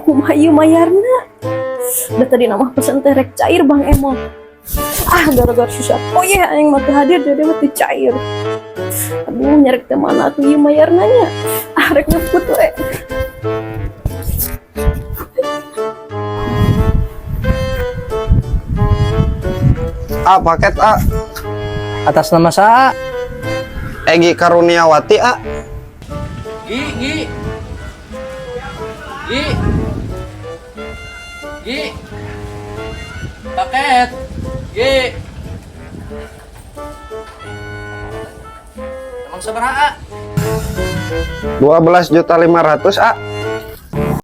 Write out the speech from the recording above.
Kumaha ieu mayarna? Da tadi nama pesen teh rek cair, Bang Emon. Ah, gara-gara susah. Oh iya, aing mah teu hadir jadi mah teu cair. Aduh, nyarek teh mana atuh ieu mayarna nya? Ah, rek nyebut we. A, paket A. Atas nama sa? Egi Karuniawati, A. Gi, Gi. Gi. Gi. Paket. Gi. Emang sabaraha? 12.500.000, A.